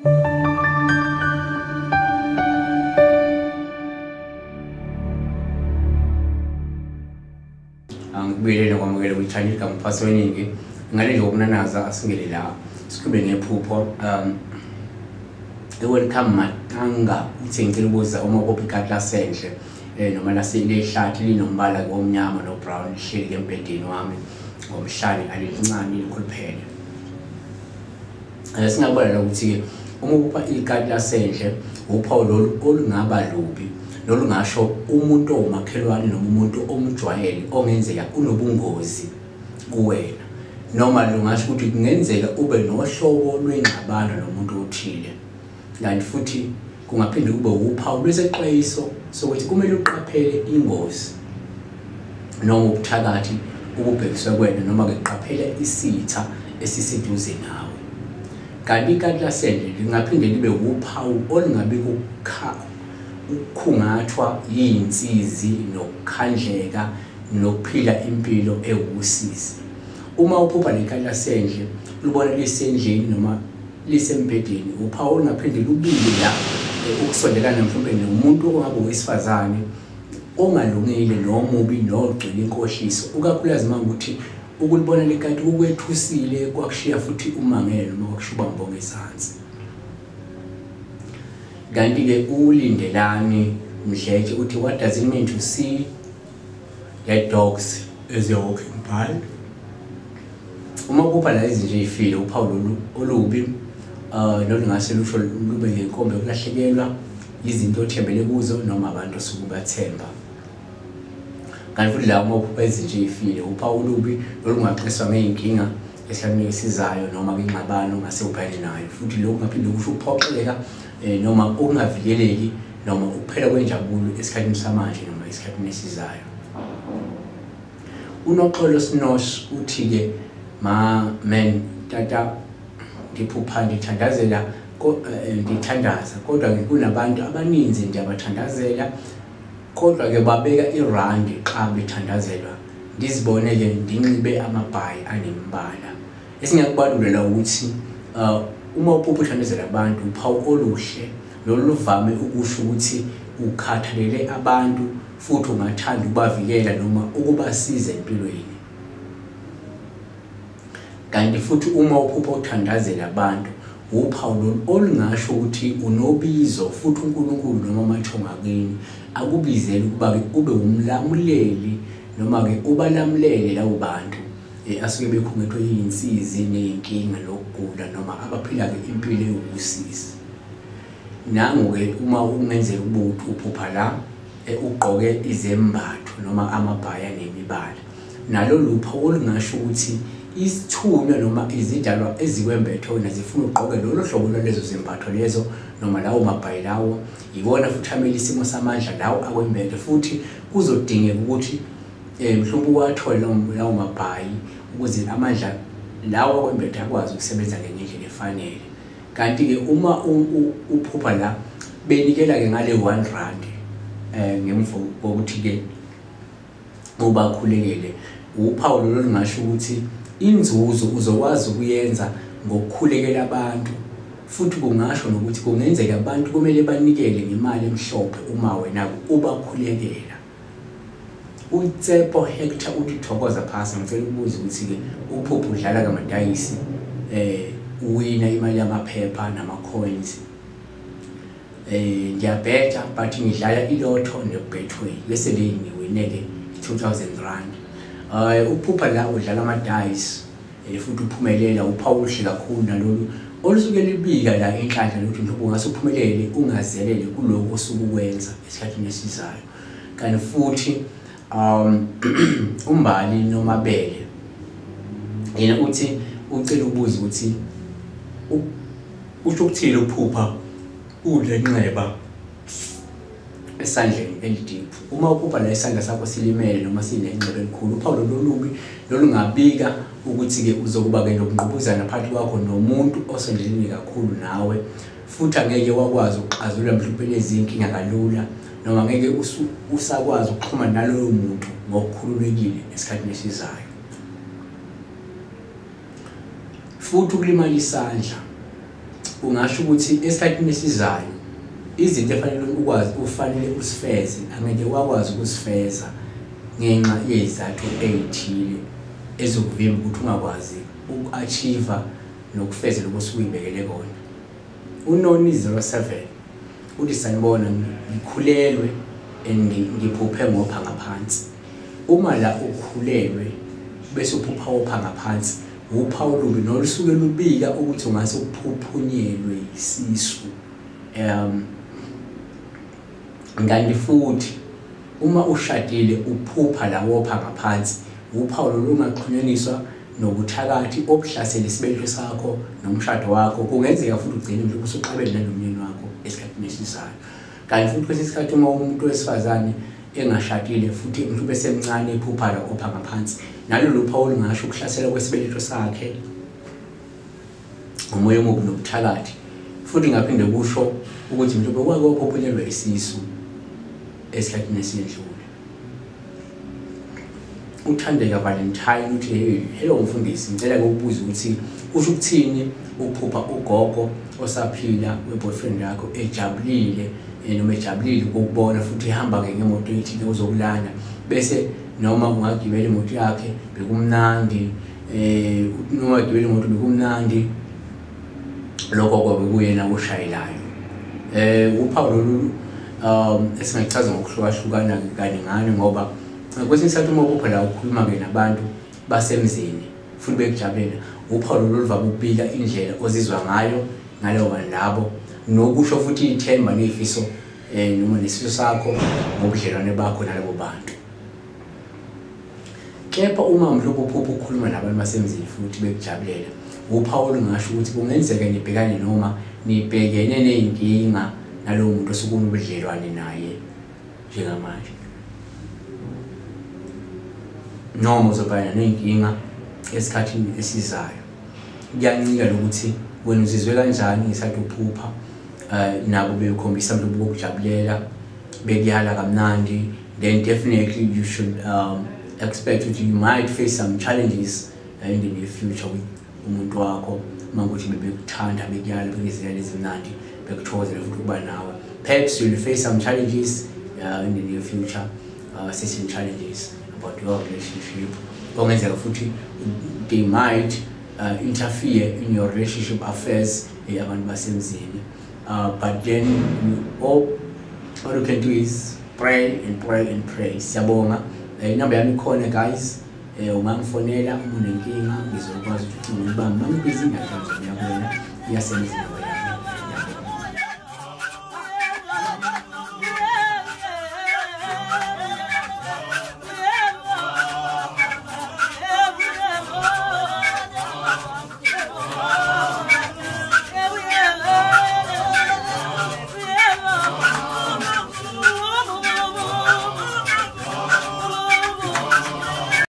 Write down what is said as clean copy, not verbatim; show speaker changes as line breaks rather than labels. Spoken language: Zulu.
Angikubuyelele kwamukele kwi-channel kaMphathi weningi. Ngale nje kokunanaza asingele la sikhulume ngephupho. Welcome Matanga uthi ngicela ukubuza uma uphupha ikati lasendle noma lehlathi linombala omnyama no-brown lihleli embhedeni wami ngomhlane, alilincane likhuluphele. Singakubona la ukuthi-ke uma uphupha ikati lasendle uphawu lolu olungaba lubi nolungasho umuntu owumakhelwane noma umuntu omjwayele ongenzeka unobungozi kuwena, noma lungasho ukuthi kungenzeka ube nohlobo lwengxabano nomuntu othile. Kanti futhi kungaphinde kube uphawu lwesexwayiso sokuthi kumele uqaphele ingozi noma ubuthakathi obubhekiswe kuwena, noma-ke qaphela isitha esiseduze nawe. Kanti ikati lasendle lingaphinde libe uphawu olungabika ukukhungathwa yinsizi nokukhandleka nokuphila impilo ewusizi. Uma uphupha lekati lasendle ulibona lisendlini noma lisembhedeni, uphawu olungaphinde lubili la ukusondelana mhlawumbe nomuntu ongabe owesifazane ongalungile nomubi nogcwele inkohliso. Ukakhulukazi uma ukuthi ukulibona lekati kukwethusile kwakushiya futhi umangele noma kwakushiya ubambo ngezansi. Kanti-ke uLindelani Mdletshe uthi what does it mean to see the dogs as you're walking by? Uma uphupha la izinja ey'file, uphawu lolu olubi nolungase lusho lube ngenkomba yokulahlekelwa izinto othembele kuzo noma abantu osuke ubathemba. Kanti futhi la uma uphupha izinja ey'file, uphawu olubi olungaxiswa ngey'nkinga esikhathini esizayo noma kwingxabano ongase ubhekane nayo. Futhi lokhu kungaphinde kusho ukuphoxeka noma ukungavikeleki noma ukuphela kwenjabulo esikhathini samanje noma esikhathini esizayo. UNoxolo Sinosh uthi-ke ma man tata ngiphupha ndithandazela ndithandaza, kodwa-ke kunabantu abaninzi ndiyabathandazela, kodwa-ke babeka irandi xa bethandazelwa, ndizibone-ke ndinxibe amabhayi anemibala. Esingakubalula ukuthi uma uphupha uthandazela abantu, uphawu oluhle lolu luvame ukusho ukuthi ukhathalele abantu futhi ungathanda ukubavikela noma ukubasiza empilweni. Kanti futhi uma uphupha uthandazela abantu, uphawu lolu olungasho ukuthi unobizo futhi uNkulunkulu noma amathongo akini akubizele ukuba-ke ube umlamuleli noma-ke ubalamulele labo bantu asuke bekhungethwe yinsizi ney'nkinga nokugula noma abaphila-ke impilo ewusizi. Nangu-ke uma kungenzeka ukuba uphupha la ugqoke izembatho noma amabhayi anemibala, nalolu phawu olungasho ukuthi isithunywa noma izidalwa ezikwembethe wena zifuna ugqoke lolo hlobo lwalezo zembatho lezo noma lawo mabhayi lawo, iwona futhi amele isimo samandla lawo akwembethe, futhi kuzodingeka ukuthi mhlawumbe uwathole lawo mabhayi ukuze amandla lawo akwembethe akwazi ukusebenza ngendlela efanele. Kanti-ke uma uphupha la benikela-ke ngale 1 rand ngemva kokuthi-ke ubakhulekele, uphawu lolo lungasho ukuthi inzuzo uzokwazi ukuyenza ngokukhulekela abantu, futhi kungasho nokuthi kungenzeka abantu kumele banikele ngemali emhlophe uma wena ubakhulekela. UTsepo Hector uthi thokoza phasi, ngicela ukubuza ukuthi-ke uphupha udlala ngamadayisi uwina imali yamaphepha nama-coins. Ngiyabheja but ngidlala ilotho ne-Betway bese le ngiwine-ke i-2000 rand. Uphupha la udlala amadayisi futhi uphumelela, uphawu oluhle kakhulu nalolu olusuke libika la inhlanhla lokuthi mhlawumbe ungase uphumelele ungazelele kulokhu osuke ukwenza esikhathini esizayo. Kanti futhi uMbali Nomabele yena uthi ucela ukubuza ukuthi usho ukuthini ukuphupha unenxeba esandleni elidiphu. Uma uphupha la isandla sakho silimele noma sinenxeba elikhulu, uphawu lolu lubi lolungabika ukuthi-ke uzokuba-ke nokungqubuzana phakathi kwakho nomuntu osondelene kakhulu nawe, futhi angeke wakwazi ukuxazulula mhlawumbe lezi nkinga kalula, noma ngeke usakwazi ukuxhumana naloyo muntu ngokukhululekile esikhathini esizayo. Futhi ukulimala isandla Ungasho ukuthi esikhathini esizayo izinto efanele ukwazi ufanele usifeze angeke wakwazi ukusifeza ngenxa yezizathu ey'thile ezokuvimba ukuthi ungakwazi uku-achieve nokufeza lokho osuke uyibekele kona. UNoni 07 uthi sanibona, ngikhulelwe and ngiphuphe ngopha ngaphansi. Uma la ukhulelwe bese uphupha wopha ngaphansi, uphawu olubi nolusuke lubika ukuthi ungase uphuphunyelwe isisu. Kanti futhi uma ushadile uphupha la wopha ngaphansi, uphawu lolungaxhunyaniswa nobuthakathi obuhlasela isibeletho sakho nomshado wakho. Kungenzeka futhi ugcine mhlawumbe usuxabene nalomyeni wakho esikhathini esizayo. Kanti futhi kwesinye isikhathi uma umuntu wesifazane engashadile futhi mhlawumbe esemncane ephupha la opha ngaphansi, nalolu phawu olungasho ukuhlasela kwesibeletho sakhe umoya omubi nobuthakathi. Futhi ngaphinde kusho ukuthi mhlawumbe wake waphuphunyelwa isisu esikhathini esidlule. UThandeka Valentine uthi hey, hello mfundisi, ngicela ukubuza ukuthi kusho ukuthini ukuphupha ugogo osaphila we-boyfriend yakho ejabulile noma ejabulile ukukubona futhi ehamba-ke ngemoto ethile uzokulanda, bese noma ungagibela imoto yakhe bekumnandi, noma ugibela imoto bekumnandi, lokho kwabe kuyena oshayelayo. Uphawu lolu esingachaza ngokuhlukahlukana kaningana, ngoba kwesinye isikhathi uma uphupha la ukhuluma-ke nabantu basemzini futhi bekujabulela, uphawu lolu oluvame ukubika indlela ozizwa ngayo ngaleyo bantu labo, nokusho futhi ithemba ney'fiso noma nesifiso sakho ngobudlelwane bakho nalabo bantu. Kepha uma mhlawumbe uphupha ukukhuluma nabantu basemzini futhi bekujabulela, uphawu olungasho ukuthi kungenzeka nibhekane noma nibhekene ney'nkinga nalowo muntu osuke unobudlelwane naye njengamanje, noma uzobhekana ney'nkinga esikhathini esizayo. Kuyancika nokuthi wena uzizwe kanjani ngesikhathi uphupha, nabo bekhombisa mhlawumbe ukukujabulela, bekuyala kamnandi, then definitely you should expect that you might face some challenges in the near future with umuntu wakho, uma ukuthi bebekuthanda, bekuyala, bekeziyala ezimnandi, bekuthokozela futhi ukuba nawe. Perhaps you'll face some challenges in the near future, certain challenges about your relationship. Kungenzeka futhi they might interfere in your relationship affairs, abantu basemzini. But then all you can do is pray and pray and pray. Siyabonga. Inamba yami ikhona guys. Ungangifonela uma unenkinga, ngizokwazi ukuthi ucingo ulibambe. Uma ngibhizi ngiyahlala ngizobuya kuwena. Iyasebenza.